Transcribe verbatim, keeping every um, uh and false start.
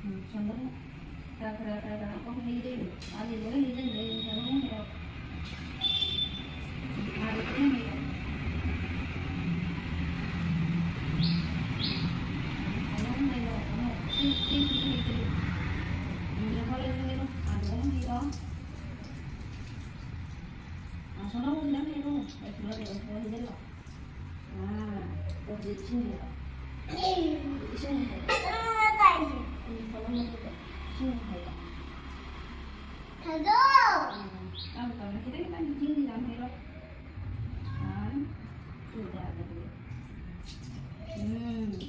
ꯎꯝ, ꯁꯣꯝꯗꯅ ꯈꯔ ꯈꯔ ꯈꯔ ꯈꯔ ꯍꯥꯞꯄꯒ ꯍꯩꯔꯦ꯫ ꯃꯥꯗꯤ ꯂꯣꯏ ꯍꯩꯖꯤꯟꯈ꯭ꯔꯦ, ꯌꯦꯡꯊꯣꯛꯑꯣ꯫ ꯃꯥꯗꯤ ꯂꯣꯏ ꯍꯩꯔꯦ꯫ ꯑꯃꯨꯛ ꯍꯩꯔꯣ, ꯑꯃꯨꯛ꯫ ꯁꯤ, ꯁꯤ, ꯁꯤ ꯍꯩꯇ꯭ꯔꯤ꯫ ꯎꯝ, ꯌꯦꯡꯍꯜꯂꯁꯤ ꯍꯩꯔꯣ꯫ ꯑꯗꯨ ꯑꯃꯨꯛ ꯍꯩꯔꯣ꯫ ꯑ, ꯁꯣꯝꯗ ꯑꯃꯨꯛ ꯈꯤꯇꯪ ꯍꯩꯔꯣ꯫ ꯑꯩ ꯁꯣꯝꯗ ꯂꯩꯔꯦ, ꯁꯣꯝꯗ ꯍꯩꯖꯤꯜꯂꯣ꯫ ꯑꯥ, ꯍꯧꯖꯤꯛ ꯏꯁꯤꯡ ꯍꯩꯔꯣ꯫ ꯏꯁꯤꯡ ꯍꯩꯔꯣ꯫ ꯎꯝ, ꯐꯖꯅ ꯍꯩꯔꯣ꯫ ꯏꯁꯤꯡ ꯍꯩꯔꯣ꯫ ꯎꯝ, ꯇꯞꯅ ꯇꯞꯅ, ꯈꯤꯇꯪ ꯈꯤꯇꯪ ꯏꯁꯤꯡ ꯌꯥꯝ ꯍꯩꯔꯣ꯫ ꯑꯥ, ꯁꯤ ꯌꯥꯗꯕꯅꯦ꯫ ꯎꯝ꯫